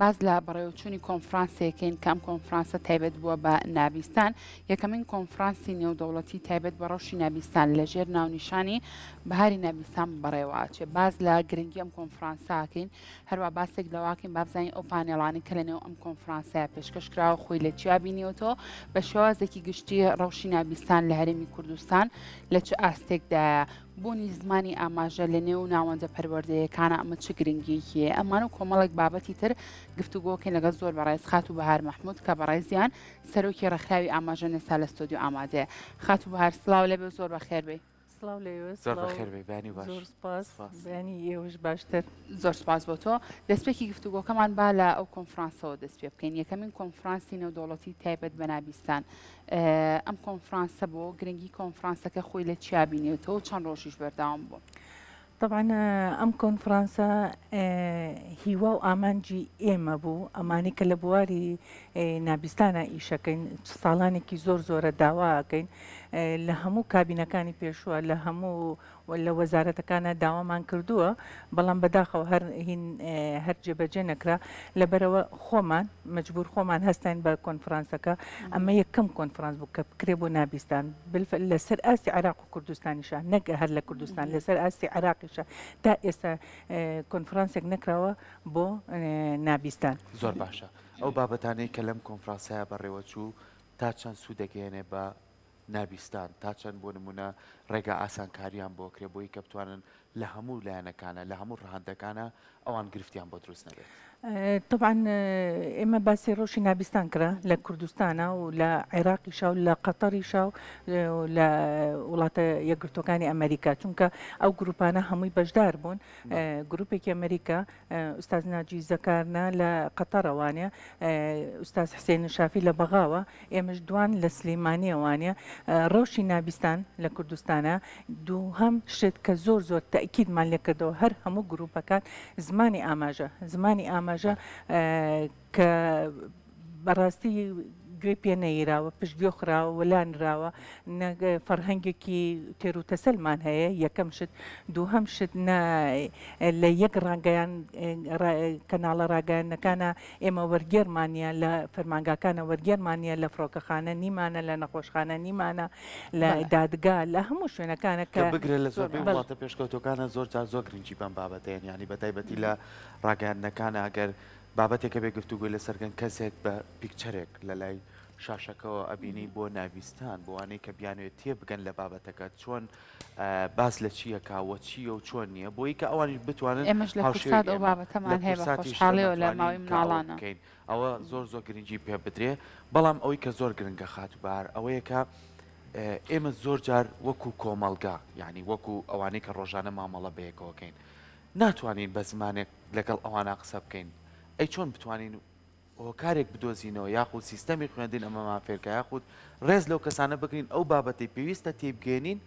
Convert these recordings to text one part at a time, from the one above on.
باس لە بەڕێوەچوونی کۆنفرانسێکین کە ئەم کۆنفرانسە تایبەت بووە بە نابیستان، یەکەمین کۆنفرانسی نێودەوڵەتی تایبەت بە ڕەوشی نابیستان لە ژێر ناونیشانی بەهاری نابیستان بەڕێوەئەچێ. باس لە گرنگی ئەم کۆنفرانسە ئەکەین، هەروا باسێک لەوە ئەکەین با بزانین ئەو پانێڵانەی کە لە نێو ئەم کۆنفرانسەیا پێشکەش کراوە خۆی لە چیا بینیوەتەوە، بە شێوازێکی گشتی ڕەوشی نابیستان لە هەرێمی کوردستان لە چ ئاستێکدایە، بوونی زمانی ئاماژە لە نێو ناوەندە پەروەردەیەکانە ئەمە چ گرنگیەکی هەیە ئەمانە و کۆمەڵێک بابەتی تر گفتوگۆکەین لەگەڵ زۆر بەڕێز خاتوو بەهار مەحمود کە بەڕێزیان سەرۆکی ڕێکخراوی ئاماژە نێستا لە ستۆدیۆ ئامادەیە خاتوو بەهار سڵاو لێبێ و زۆر بەخێر بێی. سڵاو لە ئێوە زۆر سڵاو بەخێر بێی بەیانی باش زۆر سپاس سپاس. بەیانی ئێوەش باشتر. زۆر سپاس بۆ تۆ. دەستپێکی گفتوگۆکەمان با لە ئەو کۆنفرانسەوە دەست پێ بکەین یەکەمین کۆنفرانسی نێودەوڵەتی تایبەت بە نابیستان ئەم کۆنفرانسە بۆ گرنگی کۆنفرانسەکە خۆی لە چیا بینێتەوە چەند ڕۆژیش بەردەوام بوو؟ تەبعەن ئەم کۆنفرانسە هیوا و ئامانجی ئێمە بوو ئەمانەی کە لە بواری نابیستانە ئیشەکەین ساڵانێکی زۆر زۆرە داواکەین لە هەموو کابینەکانی پێشووە لە هەموو لە وەزارەتەکانە داوامان کردووە بەڵام بەداخەوە هەر هین هەر جێبەجێ نەکرا لەبەرئەوە خۆمان مەجبور خۆمان هەستاین بە کۆنفرانسەکە ئەمە یەکەم کۆنفرانس بوو کە بکرێ بۆ نابیستان بالفعل لەسەر ئاستی عێراق و کوردستانیشە نەک هەر لە کوردستان لەسەر ئاستی عێراقیشە تا ئێستا کۆنفرانسێک نەکراوە بۆ نابیستان. زۆر باشە ئەو بابەتانەی کە لەم کۆنفرانسەیا بەڕێوەچوو تا چەند سوود دەگەیەنێ بە نابیستان تا چەند بۆ نموونە ڕێگا ئاسانکاریان بۆ کرێ بۆی کە بتوانن لە هەموو لایەنەکانە لە هەموو ڕەهەندەکانە ئەوان گرفتیان بۆ دروست نەبێت. تەبعەن ئێمە باسی ڕەوشی نابیستان کرا لە کوردستانا و لە عێراقیشا و لە قەتەریشا و لە وڵاتە یەکگرتووەکانی ئەمەریکا چونکە ئەو گروپانە هەمووی بەشدار بوون گروپێکی ئەمەریکا ئوستاز ناجی زەکارنا لە قەتەرەوانە ئوستاز حسێن شافی لە بەغاوە ئێمەش دوان لە سلیمانیەوانە ڕەوشی نابیستان لە کوردستانە دووهەم شت کە زۆر زۆر تەئکیدمان لێ کردەوە هەر هەموو گروپەکان زمانی ئاماژە زمانی ئاماژە کە بەڕاستی گوێی پێ نەیراوە، پشتگوێ خراوە، وەلا نراوە، نە فەرهەنگێکی تێروتەسەلمان هەیە یەکەم شت، دووهەم شت نە لە یەک ڕاگەیان کەناڵە ڕاگەیاندنەکانا ئێمە وەرگێڕمان نییە، لە فەرمانگاکانا وەرگێڕمان نییە، لە فڕۆکەخانە نیمانە، لە نەخۆشخانە نیمانە، لە دادگا، لە هەموو شوێنەکانە کە بگرە لە زۆربەی وڵاتە پێشکەوتووەکانا زۆر جار زۆر گرنگی بەم بابەتە یەن یانی بەتایبەتی لە ڕاگەیاندنەکانا ئەگەر بابەتێکە بێ گفتوگۆی لەسەر کەن کەسێک بە picture ێک لە لای شاشەکەوە ئەبینی بۆ نابیستان بۆ وانەی کە بیانوێت تێبگەن لە بابەتەکە چۆن باس لە چیەکە وە چییە و چۆن نییە بۆی کە ئەوانیش بتوانن ئێمەش لە کوردسات ئەو بابەتەمان هەیە بە خۆشحاڵیەوە لە ماوەی مناڵانە بکەین ئەوە زۆر زۆر گرنگی پێ بدرێ بەڵام ئەوەی کە زۆر گرنگە خاتوو بەهار ئەوەیە کە ئێمە زۆر جار وەکو کۆمەڵگا یعنی وەکو ئەوانەی کە ڕۆژانە مامەڵە بەیەکەوەکەین ناتوانین بە زمانێک لەگەڵ ئەوانە قسە بکەین ئەی چۆن بتوانین هۆکارێک بدۆزینەوە یاخود سیستەمی خوێندن ئەمەمان فێرکا یاخود ڕێز لەو کەسانە بگرین ئەو بابەتەی پێویستە تێیبگەیەنین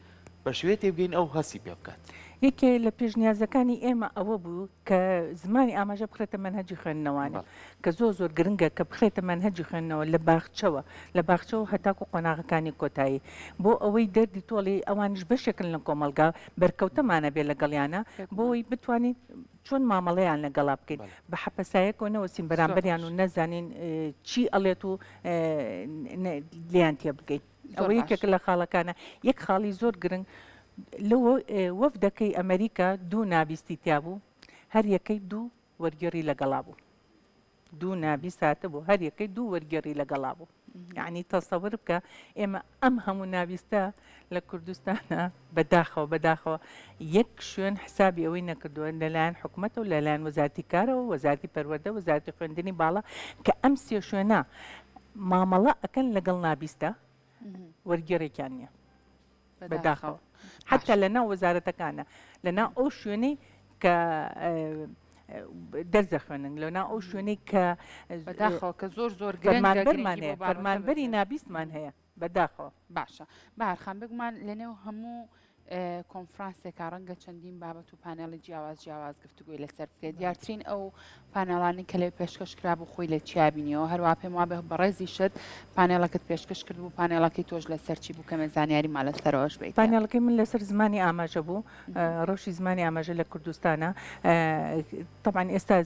بە شێوەیە تێبگەین ئەو هەستی پێ بکات. یەکێ لە پێشنیازەکانی ئێمە ئەوە بوو کە زمانی ئاماژە بخرێتە مەنهەجی خوێندنەوانێ کە زۆر زۆر گرنگە کە بخرێتە مەنهەجی خوێندنەوە لە باخچەوە لە باخچەوە هەتاکو قۆناغەکانی کۆتایی بۆ ئەوەی دەردی تۆڵی ئەوانیش بەشێکن لە کۆمەڵگا بەرکەوتەمان ئەبێ لەگەڵیانا بۆ ئەوەی بتوانین چۆن مامەڵەیان لەگەڵا بکەین بە حەپەسایەکەوە نەوەستین بەرامبەریان و نەزانین چی ئەڵێت و لێیان تێبگەین ئەوە یەکێکە لە خاڵەکانە یەک خاڵی زۆر گرنگ لە وەفدەکەی ئەمریکا دوو نابیستی تیا بوو هەر یەکەی دوو وەرگێڕی لەگەڵا بوو دوو نابیست هاتبوو هەر یەکەی دوو وەرگێڕی لەگەڵا بوو یعنی تەسەور بکە ئێمە ئەم هەموو ناویستە لە کوردستانە بەداخەوە بەداخەوە یەک شوێن حسابی ئەوەی نەکردووە لەلایەن حکومەتەوە لەلایەن وەزارتی کارەوە وەزارتی پەروەردە وەزارتی خوێندنی باڵا کە ئەم سێ شوێنە مامەڵە ئەکەن لەگەڵ نابیستە وەرگێڕێکیان نییە بەداخەوە حتا لە ناو وەزارەتەکانە لە ناو ئەو شوێنەی کە دەرس دەخوێنن لە ناو ئەو شوێنەی کە بەداخەوە کە زۆر زۆر فەرمانبەرمان هەیە فەرمانبەری نابیستمان هەیە بەداخەوە. باشە بەهار خان بێگومان لەنێو هەموو. کۆنفرانسێکا ڕەنگە چەندین بابەت و پانێڵی جیاواز جیاواز گفتوگۆی لەسەر بکرێت دیارترین ئەو پانێڵانی کە لێ پێشکەش کرابوو خۆی لە چیا بینیەوە هەروە پێم وابێ بەڕێزیشت پانێڵەکەت پێشکەش کرد بوو پانێڵەکەی تۆش لەسەر چی بوو کەمێ زانیاریمان لەسەرەوەش بیت. پانێڵەکەی من لەسەر زمانی ئاماژە بوو ڕەوشی زمانی ئاماژە لە کوردستانە تەبعەن ئێستا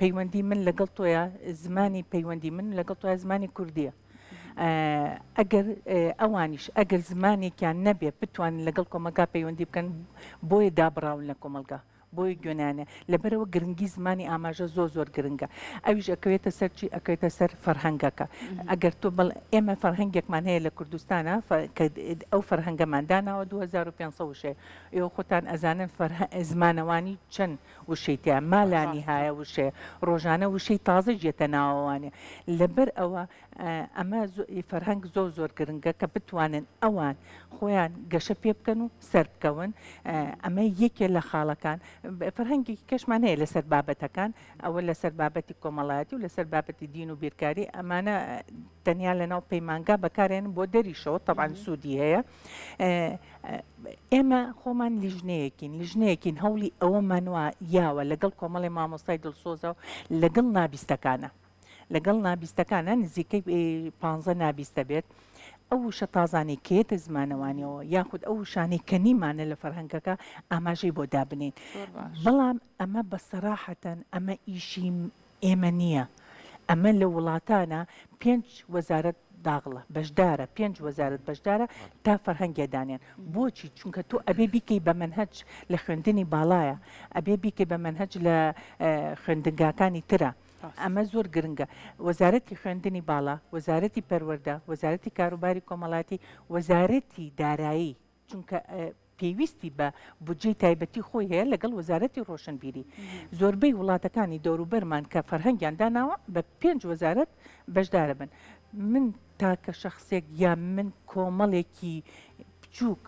پەیوەندی من لەگەڵ تۆیا زمانی پەیوەندی من لەگەڵ تۆیا زمانی کوردیە ئەگەر ئەوانیش ئەگەر زمانێکیان نەبێ بتوانن لەگەڵ کۆمەڵگا پەیوەندی بکەن بۆیە دابڕاون لە کۆمەڵگا بۆیە گوێنانێ لەبەرەوە گرنگی زمانی ئاماژە زۆر زۆر گرنگە ئەویش ئەکەوێتە سەر چی ئەکەوێتە سەر فەرهەنگەکە ئەگەر تۆ بڵ ئێمە فەرهەنگێکمان هەیە لە کوردستانە کە ئەو فەرهەنگەمان داناوە 2500 وشەیە ئێوە خۆتان ئەزانن فەرهە زمانەوانی چەند وشەی تیا مالانی هایە وشەیە ڕۆژانە وشەی تازە جێتە ناوەوانێ لەبەر ئەوە ئەمە فەرهەنگ زۆر زۆر گرنگە کە بتوانن ئەوان خۆیان گەشە پێ بکەن و سەر بکەون ئەمە یەکێ لە خاڵەکان فەرهەنگێکی کەشمان هەیە لەسەر بابەتەکان ئەوە لەسەر بابەتی کۆمەڵایەتی و لەسەر بابەتی دین و بیرکاری ئەمانە تەنیا لەناو پەیمانگا بەکارێن بۆ دەریشەوە تەبعەن سوودی هەیە ئێمە خۆمان لیژنەیەکین لیژنەیەکین هەوڵی ئەوەمان وا یاوە لەگەڵ کۆمەڵی مامۆستای دڵسۆزە و لەگەڵ نابیستەکانە لەگەڵ نابیستەکانە نزیکەی پ نابیستە بێت ئەو وشە تازانەی کە یەتە زمانەوانیەوە یاخود ئەو وشانەی کە نیمانە لە فەرهەنگەکە ئاماژەی بۆ دابنێین بەڵام ئەمە بە سەراحەتەن ئەمە ئیشی ئێمە نییە ئەمە لە وڵاتانە پێنج وەزارەت داغڵە بەشدارە پێنج وەزارەت بەشدارە تا فەرهەنگێ دانێن بۆچی چونکە تۆ ئەبێ بیکەی بە مەنهەج لە خوێندنی باڵایە ئەبێ بیکەی بە مەنهەج لە خوێندنگاکانی ترە ئەمە زۆر گرنگە. وەزارەتی خوێندنی باڵا، وەزارەتی پەروەردە، وەزارەتی کاروباری کۆمەڵایەتی، وەزارەتی دارایی، چونکە پێویستی بە بودجەی تایبەتی خۆی هەیە لەگەڵ وەزارەتی ڕۆشنبیری. زۆربەی وڵاتەکانی دەوروبەرمان کە فەرهەنگیان داناوە بە پێنج وەزارەت بەشدارە بن. من تاکە شەخسێک یا من کۆمەڵێکی بچووک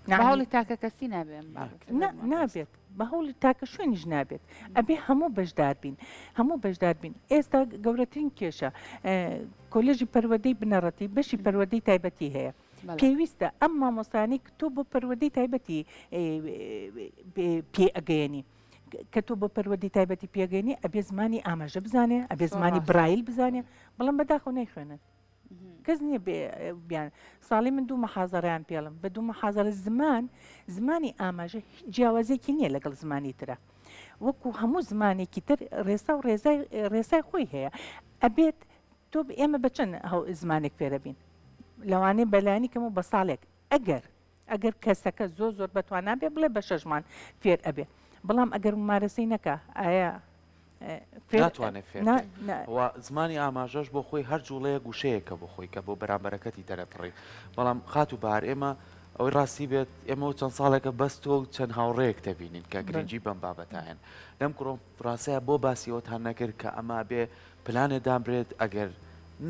بە هەوڵی تاکەکەسی نابێ ئەم بابەتە. نا نابێت. بە هەوڵی تاکە شوێنیش نابێت ئەبێ هەموو بەشدار بین هەموو بەشدار بین ئێستا گەورەترین کێشە کۆلێژی پەروەردەی بنەڕەتی بەشی پەروەردەی تایبەتی هەیە پێویستە ئەم مامۆستانی تۆ بۆ پەروەردەی تایبەتی پێ ئەگەیەنی کە تۆ بۆ پەروەردەی تایبەتی پێگەێنی ئەبێ زمانی ئاماژە بزانێ ئەبێ زمانی برایل بزانێ بەڵام بەداخەوە نەیخوێنن کەس نییە بیان ساڵی من دوو محازەرەیان پێڵم بە دوو محازەرە زمان زمانی ئاماژە هیچ جیاوازێکی نییە لەگەڵ زمانی ترە وەکو هەموو زمانێکی تر ڕێسا و ڕێزای ڕێسای خۆی هەیە ئەبێت تۆ ئێمە بە چەند زمانێک فێرە بین لەوانەیە بەلایەنی کەم و بە ساڵێک ئەگەر ئەگەر کەسەکە زۆر زۆر بەتوانا بێ بڵێ بە شەش مانگ فێر ئەبێ بەڵام ئەگەر ممارەسەی نەکا ئایا فێر ناتوانێت فێر بێ و زمانی ئاماژەش بۆ خۆی هەر جوڵەیەک وشەیەکە بۆ خۆی کە بۆ بەرامبەرەکەتی دەرەبڕی بەڵام خاتوو بەهار ئێمە ئەوەی ڕاستی بێت ئێمە و چەند ساڵێکە بەس تۆ و چەند هاوڕێیەک دەبینین کە گرنگی بەم بابەتە هەن لەم کۆنفرانسەیە بۆ باسی ئەوەتان نەکرد کە ئەمە بێ پلانێ دانرێت ئەگەر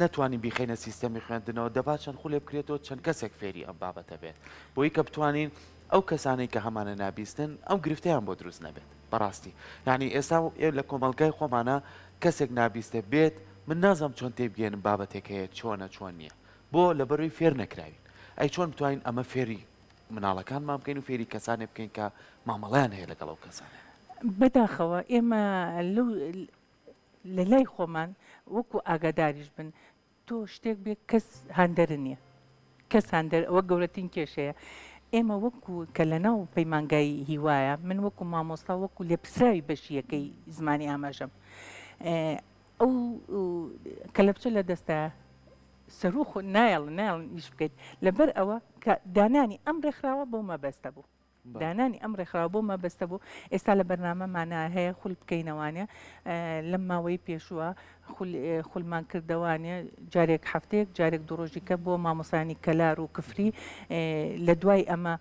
نەتوانین بیخەینە سیستەمی خوێندنەوە دەبا چەند خولێ بکرێتەوە چەند کەسێک فێری ئەم بابەتە بێت بۆی کە بتوانین ئەو کەسانەی کە هەمانە نابیستن ئەم گرفتەیان بۆ دروست نەبێت بەڕاستی یعنی ئێستا لە کۆمەڵگای خۆمانە کەسێک نابیستە بێت من نازانم چۆن تێبگەێنم بابەتێک هەیە چۆنە چۆن نییە بۆ لەبەروی فێر نەکراوین ئەی چۆن بتوانین ئەمە فێری مناڵەکانمان بکەین و فێری کەسانێ بکەین کە مامەڵەیان هەیە لەگەڵ ئەو کەسانە. بەداخەوە ئێمە لەو لە لای خۆمان وەکو ئاگاداریش بن تۆ شتێک بێ کەس هاندەر نییە کەس هاندەر ئەوە گەورەترین کێشەیە ئێمە وەکو کە لە ناو پەیمانگای هیوایە من وەکو مامۆستا وەکو لێپرسراوی بەشی یەکەی زمانی ئاماژەم ئەو کەلەپچە لە دەستە سەرو خۆ نایەڵن نایەڵن ئیش بکەیت لەبەر ئەوە کە دانانی ئەم ڕێکخراوە بەو مەبەستە بوو. دانانی ئەم ڕێکخراوە بۆ مەبەستە بوو ئێستا لە بەرنامەمانا هەیە خول بکەینەوانێ لەم ماوەی پێشووە خولمان کردەوانێ جارێک هەفتەیەک جارێک دوو ڕۆژی کە بۆ مامۆسانی کەلار و کفری لە دوای ئەمە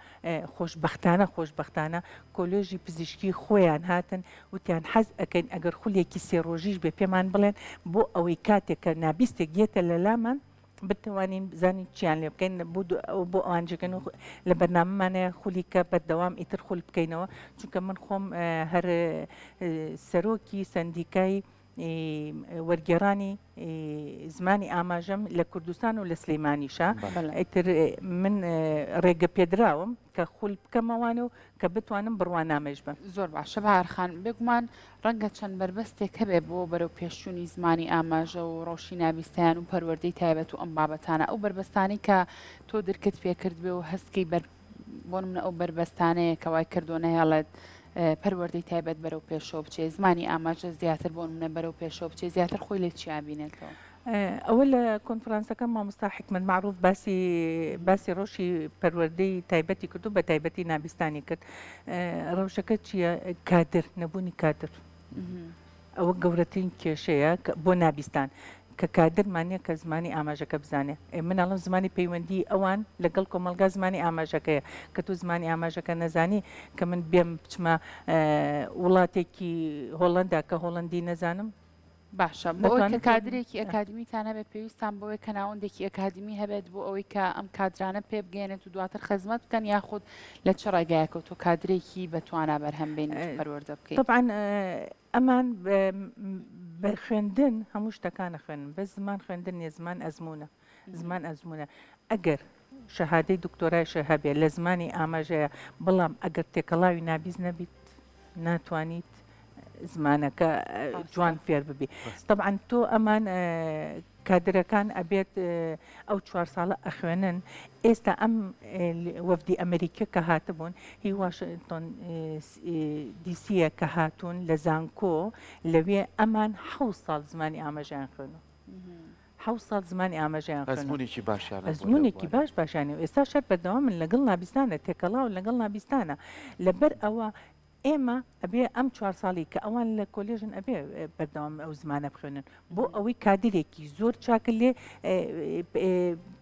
خۆشببختانە خۆشببختانە کۆلێژی پزیشکی خۆیان هاتن وتیان حەز ئەەکەین ئەگەر خولێکی سێ ڕۆژیش بێ پێمان بڵێن بۆ ئەوەی کاتێک کە نابیستێک یەتە لە لامان بتوانین بزانین چیان لێ بکەین بۆ بۆ ئەوان جێگەن و لە بەرنامەمانەیە خولی کە بەردەوام ئیتر خول بکەینەوە چونکە من خۆم هەر سەرۆکی سەندیکای. وەرگێڕانی زمانی ئاماژەم لە کوردستان و لە سلیمانیشە ئیتر من ڕێگە پێدراوم کە خول بکەمەوانە و کە بتوانم بڕوانامەیش بم. زۆر باشە بەهار خان، بێگومان ڕەنگە چەند بەربەستێک هەبێ بۆ بەرەو پێشچوونی زمانی ئاماژە و ڕەوشی نابیستیان و پەروەردەی تایبەت و ئەم بابەتانە، ئەو بەربەستانەی کە تۆ درکت پێکردبێ و هەست کەی بەر بۆ نمونە ئەو بەربەستانەیە کە وای کردووە نەهێڵێت پەروەردەی تایبەت بەرەو پێشەوە بچێ، زمانی ئاماژە زیاتر بۆ نمونە بەرەو پێشەوە بچێ، زیاتر خۆی لە چیا بینێتەوە؟ ئەوە لە کۆنفرانسەکە مامۆستا حیکمەت مەعروف باسی باسی ڕەوشی پەروەردەی تایبەتی کرد و بە تایبەتی نابیستانی کرد. ڕەوشەکە چییە؟ کادر، نەبوونی کادر. ئەوە گەورەترین کێشەیە بۆ نابیستان کە کادرمان نیە کە زمانی ئاماژەکە بزانێ. من ئەڵێم زمانی پەیوەندی ئەوان لەگەڵ کۆمەڵگا زمانی ئاماژەکەیە. کە تۆ زمانی ئاماژەکە نەزانی کە من بێم بچمە وڵاتێکی هۆڵەندا کە هۆڵەندی نەزانم باشە بۆ ئەوەی کە کادرێکی ئەکادیمیتان هەبێت پێویستان بەوەیە کە ناوەندێکی ئەکادیمی هەبێت بۆ ئەوەی کە ئەم کادرانە پێ بگەێنێت و دواتر خزمەت بکەن یاخود لە چ ڕێگایەکەوە تۆ کادرێکی بە توانا بەرهەم بێنیت و پەروەردە بکەیت؟ طبعا ئەمان بە خوێندن هەموو شتەکان ئەخوێنن بەس زمان خوێندن نیە زمان ئەزموونە زمان ئەزموونە ئەگەر شەهادەی دکتۆرایشت هەبێ لە زمانی ئاماژەیە بەڵام ئەگەر تێکەڵاوی نابیست نەبیت ناتوانیت زمانەکە جوان فێر ببی طبعا تۆ ئەمان کادرەکان ئەبێت ئەو چوار ساڵە ئەخوێنن ئێستا ئەم وەفدی ئەمریکیە کە هاتبوون هی واشنتۆن دیسیە کە هاتوون لە زانکۆ لەوێ ئەمان حەوت ساڵ زمانی ئاماژەیان خوێنو حەوت ساڵ زمانی ئاماژەیان خوێنو ئەزموونێکی باشیان هەبووە لەو ئەزموونێکی بوارە. باش باشیان هەیە و ئێستاش هەر بەردەوامن لەگەڵ نابیستانە تێکەڵاون لەگەڵ نابیستانە لەبەر ئەوە ئێمە ئەبێ ئەم چوار ساڵی کە ئەوان لە کۆلێژن ئەبێ بەردەوام ئەو زمانە بخوێنن بۆ ئەوەی کادرێکی زۆر چاکت لێ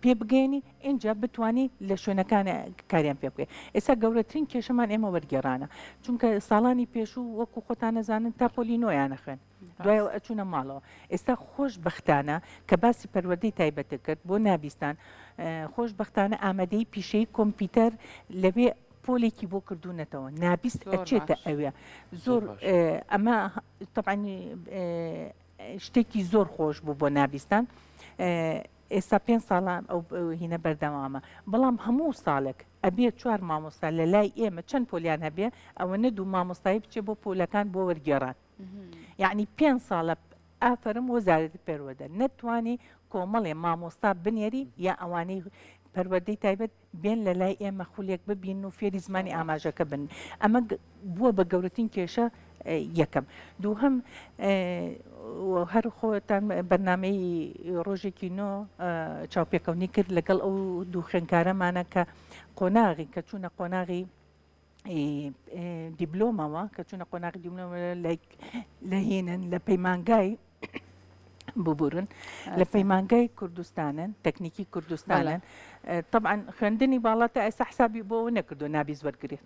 پێ بگەیەنی ئینجا بتانی لە شوێنەکان کاریان پێ بکەی ئێستا گەورەترین کێشەمان ئێمە وەرگێڕانە چونکە ساڵانی پێشوو وەکو خۆتان نەزانن تا پۆلی نۆیانە خوێن دوایەوە ئەچوونە ماڵەوە ئێستا خۆش بەختانە کە باسی پەروەردەی تایبەتت کرد بۆ نابیستان خۆش بەختانە ئامادەی پیشەی کۆمپیوتەر لەوێ پۆلێکی بۆ کردوونەتەوە نابیست ئەچێتە ئەوێ زۆر ئەمە طبعا شتێکی زۆر خۆش بوو بۆ نابیستان ئێستا پێ ساڵە ئەو هینە بەردەوامە بەڵام هەموو ساڵێک ئەبێ چوار مامۆستا لە لای ئێمە چەند پۆلیان هەبێ ئەوە نەدوو مامۆستایی بچێ بۆ پۆلەکان بۆ وەرگێڕان یەعنی پێنج ساڵە ئافەرم وەزارەتی پەروەردە نەتوانی کۆمەڵێ مامۆستا بنێری یا ئەوانەی پەروەردەی تایبەت بێن لە لای ئێمە خولێک ببین و فێری زمانی ئاماژەکە بن ئەمە بووە بە گەورەترین کێشە یەکەم دووهەم هەر خۆتان بەرنمەی ڕۆژێکی نۆ چاوپێکەونی کرد لەگەڵ ئەو دوو خوێنکارەمانە کە قۆناغی کە چوونە قۆناغی دیبلۆمەوە کە چوونە قۆناغی دیبلۆمە لە هینن لە پەیمانگای ببورن لە پەیمانگای کوردستانن تەکنیکی کوردستانن طبعا خوێندنی باڵا تا ئێستا حسابی بۆ نەکردو نابیز وەرگێت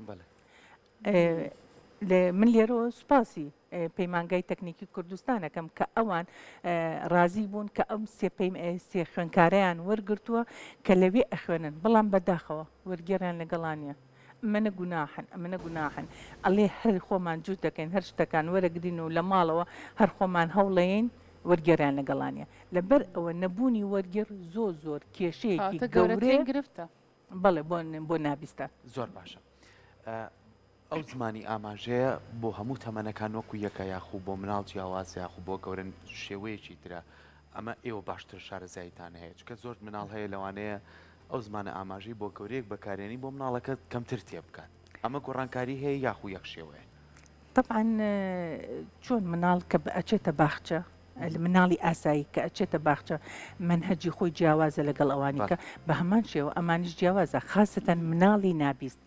من لێرەوە سوپاسی پەیمانگای تەکنیکی کوردستان ئەکەم کە ئەوان ڕازی بوون کە ئەم سێ سێ خوێندکارەیان وەرگرتووە کە لەوێ ئەخوێنن بەڵام بەداخەوە وەرگێڕیان لەگەڵا نییە ئەمەنە گوناحن ئەمەنە گوناحن ئەڵێ هەر خۆمان جووت دەکەین هەر شتەکان وەرەگرین و لە ماڵەوە هەر خۆمان هەوڵەیەین وەرگێڕیان لەگەڵا نییە لەبەر ئەوە نەبوونی وەرگێڕ زۆر زۆر کێشەیەکی گەورەترین گرفتە بەڵێ بۆ بۆ نابیستان زۆر باشە ئەو زمانی ئاماژەیە بۆ هەموو تەمەنەکان وەکو یەکە یاخو بۆ مناڵ جیاوازە یاخو بۆ گەورە شێوەیەکی ترە ئەمە ئێوە باشتر شارەزاییتان هەیە چونکە زۆر مناڵ هەیە لەوانەیە ئەو زمانە ئاماژەی بۆ گەورەیەک بەکارێنی بۆ مناڵەکە کەمتر تێبگات ئەمە گۆڕانکاری هەیە یاخو یەک شێوەیە؟ تەبعەن چۆن مناڵ کە ئەچێتە باخچە مناڵی ئاسایی کە ئەچێتە باخچە مەنهەجی خۆی جیاوازە لەگەڵ ئەوانی کە بە هەمان شێوە ئەمانیش جیاوازە خاسەتەن مناڵی نابیست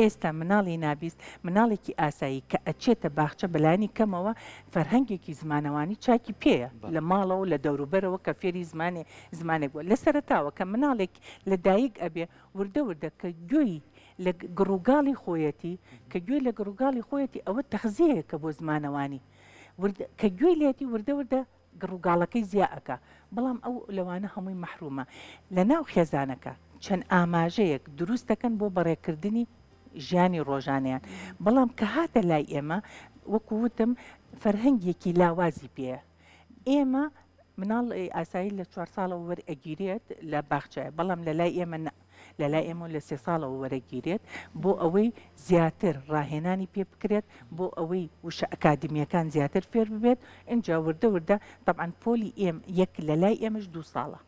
ئێستا مناڵی نابیست مناڵێکی ئاسایی کە ئەچێتە باخچە بەلایەنی کەمەوە فەرهەنگێکی زمانەوانی چاکی پێیە لە ماڵەوە لە دەوروبەرەوە کە فێری زمانێ زمانێک بووە لە سەرەتاوە کە مناڵێک لە دایک ئەبێ وردە وردە کە گوێی لە گڕوگاڵی خۆیەتی کە گوێی لە گڕوگاڵی خۆیەتی ئەوە تەخزیەیەکە بۆ زمانەوانی ورد کە گوێی لێتی وردە وردە گڕوگاڵەکەی زیا ئەکا بەڵام ئەو لەوانە هەمووی مەحرومە لە ناو خێزانەکە چەند ئاماژەیەک دروست دەکەن بۆ بەڕێکردنی ژیانی ڕۆژانەیان بەڵام کە هاتە لای ئێمە وەکو وتم فەرهەنگێکی لاوازی پێیە. ئێمە مناڵ ئاسایی لە چوار ساڵەوە وەرئەگیرێت لە باخچەیە بەڵام لە لای ئێمە نا لە لای ئێمە لە سێ ساڵەوە وەرەگیرێت بۆ ئەوەی زیاتر ڕاهێنانی پێ بکرێت بۆ ئەوەی وشە ئەکادمیەکان زیاتر فێر ببێت ئینجا وردە وردە تەبعەن پۆلی ئێم یەک لە لای ئێمەش دوو ساڵە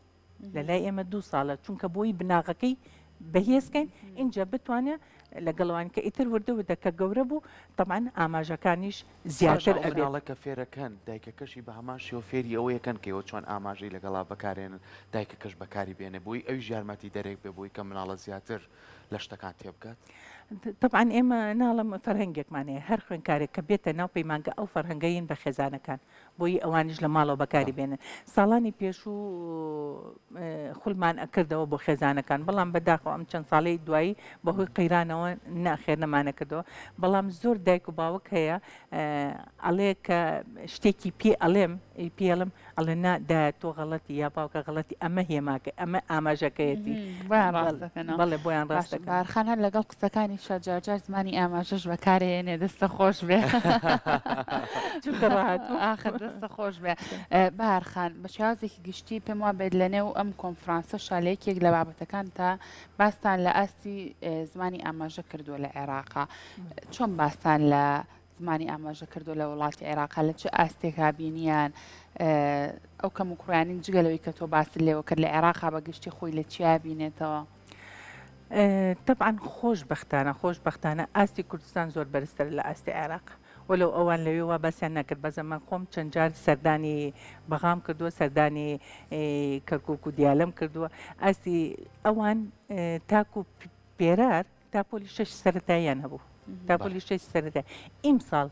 لە لای ئێمە دوو ساڵە چونکە بۆی بناغەکەی بەهێز کەین ئینجا بتوانێت لەگەڵوان کە ئیتر وردە وردە کە گەورە بوو تەبعەن ئاماژەکانیش زیاتر ئەبێت. مناڵە کە فێرەکەن دایکەکەشی بە هەمان شێوە فێری ئەوەیەکەن کە ئێوە چۆن ئاماژەی لەگەڵا بەکارێنن دایکەکەش بەکاری بێنێ بۆی ئەویش یارمەتی دەرێک بێ بۆی کە مناڵە زیاتر لە شتەکان تێبگات. تەبعەن ئێمە ناڵم فەرهەنگێکمان هەیە هەر خوێندکارێک کە بێتە ناو پەیمانگە ئەو فەرهەنگە ین بە خێزانەکان بۆیی ئەوانیش لە ماڵەوە بەکاری بێنن. ساڵانی پێشوو خولمان ئەکردەوە بۆ خێزانەکان، بەڵام بەداخەوە ئەم چەند ساڵەی دوایی بەهۆی قەیرانەوە نەخێر نەمانەکردەوە. بەڵام زۆر دایک و باوک هەیە ئەڵێ کە شتێکی پێ ئەڵێم پێ ئەڵێم ئەڵێ نا دایە تۆ غەڵەتی یا باوکە غەڵەتی ئەمە هێماکە ئەمە ئاماژەکەیەتی. بۆیان ڕاست دەکەنەوە. بەڵێ بۆیان ڕاست دەکەنەوە. بارخان هەر لەگەڵ قسەکانیشا جارجار زمانی ئاماژەش بەکارێنێ دەستە خۆش بێ. چونکە ڕاهاتوو. ئاخر دەستە خۆش بێ. بەهار خان بە شێوازێکی گشتی پێم وا بێت لە نێو ئەم کۆنفرانسەشا لە یەکێک لە بابەتەکان تا باستان لە ئاستی زمانی ئاماژە کردووە لە عێراقا چۆن باستان لە زمانی ئاماژە کردووە لە وڵاتی عێراقا لە چ ئاستێکا بینیان ئەو کەم و کوڕیانین جگە لەوەی کە تۆ باست لێوە کرد لە عێراقا بە گشتی خۆی لە چیا بینێتەوە؟ تەبعەن خۆشبەختانە خۆشبەختانە ئاستی کوردستان زۆر بەرزترە لە ئاستی عێراق وەلەو ئەوان لەوێ وا باسیان نەکرد بەس من خۆم چەند جار سەردانی بەغام کردووە سەردانی کەرکوک و دیالەم کردووە ئاستی ئەوان تاکو پێرار تا پۆلی شەش سەرەتاییان هەبوو تا پۆلی شەش سەرەتای ئیمساڵ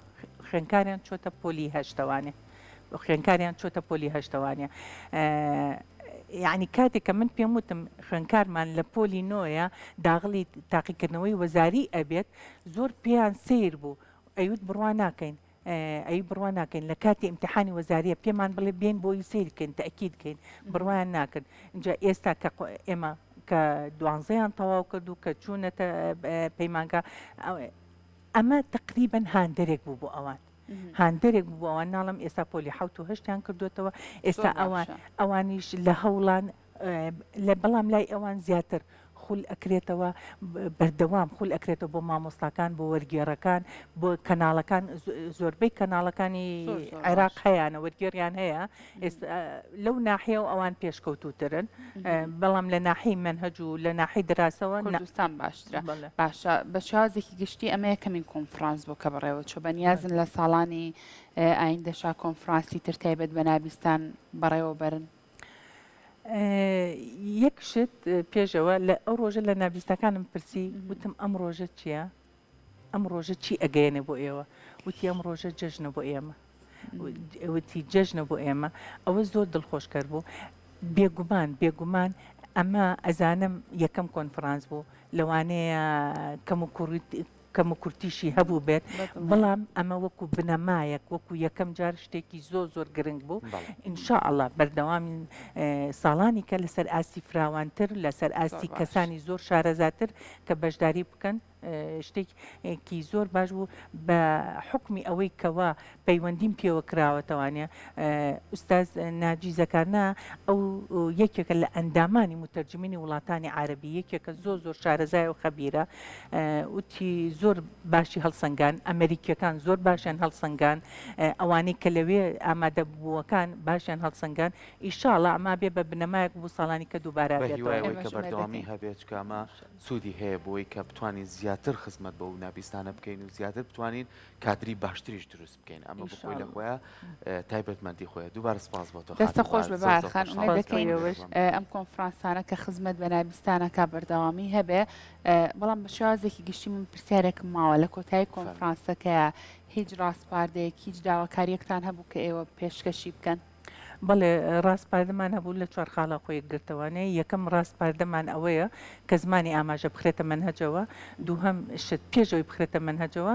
خوێنکاریان چۆتە پۆلی هەشتەوانێ خوێنکاریان چۆتە پۆلی هەشتەوانە یعنی کاتێک کە من پێم وتم خوێنکارمان لە پۆلی نۆیە داغڵی تاقیکردنەوەی وەزاری ئەبێت زۆر پێیان سیر بوو ئەیوت بڕوا ناکەین ئەی بڕوا ناکەین لە کاتی ئیمتیحانی وەزاریە پێمان بڵێ بێن بۆی سەیر کەین تەئکید کەین بڕوایان ناکرد ئینجا ئێستا کە ئێمە کە دوانزەیان تەواو کرد و کە چوونەتە پەیمانگا ئەمە تقریبن هاندەرێک بوو بۆ ئەوان هاندەرێک بوو ئەوان ناڵم ئێستا پۆلی حوت و هەشتیان کردوێتەوە ئێستا ئەوان ئەوانیش لە هەوڵان لە بەڵام لای ئەوان زیاتر خول ئەکرێتەوە بەردەوام خول ئەکرێتەوە بۆ مامۆستاکان بۆ وەرگێڕەکان بۆ کەناڵەکان زۆربەی کەناڵەکانی عێراق هەیانە وەرگێڕیان هەیە لەو ناحیە و ئەوان پێشکەوتوترن بەڵام لە ناحی مەنهەج و لە ناحی دراسەوە کوردستان باشترە باشە بە شێوازێکی گشتی ئەمە یەکەمین کۆنفرانس بۆ کە بەڕێوە چۆ بەنیازن لە ساڵانی ئایندەشا کۆنفرانسی تر تایبەت بە نابیستان بەڕێوە بەرن؟ یەک شت پێشەوە لە ئەو ڕۆژە لە نابیستەکانم پرسی وتم ئەم ڕۆژە چییە؟ ئەم ڕۆژە چی ئەگەیەنێ بۆ ئێوە؟ وتی ئەم ڕۆژە جەژنە بۆ ئێمە وتی جەژنە بۆ ئێمە ئەوە زۆر دڵخۆشکەر بوو بێگومان بێگومان ئەمە ئەزانم یەکەم کۆنفرانس بوو لەوانەیە کەم و کوڕی کەموکورتیشی هەبووبێت، بەڵام ئەمە وەکو بنەمایەک، وەکو یەکەم جار شتێکی زۆر زۆر گرنگ بوو، ان شاء اللە بەردەوامین ساڵانی کە لەسەر ئاستی فراوانتر، لەسەر ئاستی کەسانی زۆر شارەزاتر کە بەشداری بکەن، شتێکی زۆر باش بوو بە حوکمی ئەوەی کەوا پەیوەندیم پێوە کراوەتەوانە ئوستاز ناجی زەکارنا ئەو یەکێکە لە ئەندامانی موتەرجمینی وڵاتانی عارەبی یەکێکە زۆر زۆر شارەزایە و خەبیرە وتی زۆر باشی هەڵسەنگان ئەمریکیەکان زۆر باشیان هەڵسەنگان ئەوانەی کە لەوێ ئامادە بووەکان باشیان هەڵسەنگان ئیشاڵا ئەما بێ بە بنەمایەک بۆ ساڵانی کە دووبارە بە هیوای ئەوەی کە بەردەوامی هەبێت چونکە ئەمە سوودی هەیە بۆی کە بتوانین زیاتر خزمەت بەو نابیستانە بکەین و زیاتر بتوانین کادری باشتریش دروست بکەین ئەمە بۆ خۆی لە خۆیان تایبەتمەندی خۆیە دووبارە سپاس بۆ تۆ دەستە خۆش بە بارخان ئومێد دەکەین ئەم کۆنفرانسانە کە خزمەت بە نابیستانەکە بەردەوامی هەبێ بەڵام بە شێوازێکی گشتی من پرسیارێکم ماوە لە کۆتایی کۆنفرانسەکەیە هیچ ڕاسپاردەیەک هیچ داواکاریەکتان هەبوو کە ئێوە پێشکەشی بکەن؟ بەڵێ ڕاسپاردەمان هەبوو لە چوار خاڵا خۆی گرتەوانێ یەکەم ڕاسپاردەمان ئەوەیە کە زمانی ئاماژە بخرێتە مەنهەجەوە دووهەم شت پێش ئەوەی بخرێتە مەنهەجەوە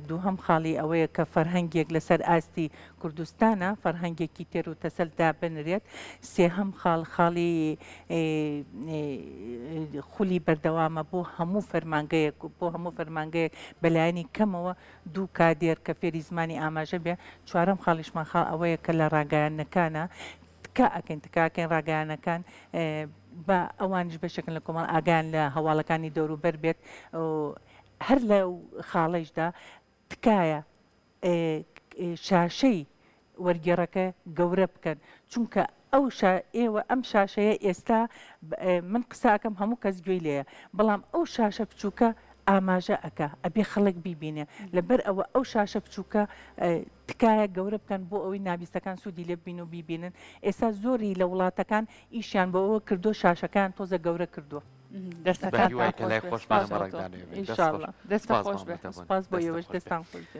دووهەم خاڵی ئەوەیە کە فەرهەنگێک لەسەر ئاستی کوردستانە فەرهەنگێکی تێر و تەسەل دابنرێت سێهەم خاڵ خاڵی خولی بەردەوامە بۆ هەموو فەرمانگەیەک بۆ هەموو فەرمانگەیەک بەلایەنی کەمەوە دوو کادێر کە فێری زمانی ئاماژە بێ، چوارەم خاڵیشمان خاڵ ئەوەیە کە لە ڕاگەیاندنەکانا تکا ئەکەین تکا ئەکەین ڕاگەیانەکان با ئەوانیش بەشێکن لە کۆمەڵ ئاگایان لە هەواڵەکانی دەوروبەر بێت و هەر لەو خاڵەیشدا تکایە شاشەی وەرگێڕەکە گەورە بکەن چونکە ئەو شا ئێوە ئەم شاشەیە ئێستا من قسە ئەکەم هەموو کەس گوێی لێیە بەڵام ئەو شاشە بچووکە ئاماژە ئەکا ئەبێ خەڵک بیبینێ لەبەر ئەوە ئەو شاشە بچووکە تکایە گەورە بکەن بۆ ئەوەی نابیستەکان سوودی لێ ببین و بیبینن ئێستا زۆری لە وڵاتەکان ئیشیان بۆ ئەوە کردووە شاشەکەیان تۆزە گەورە کردووە. دەستەکانتان خۆش بێ. سپاس بۆ تۆ. ئینشاڵڵا. دەستت خۆش بێ. سپاس بۆ ئێوەش دەستان خۆش بێ.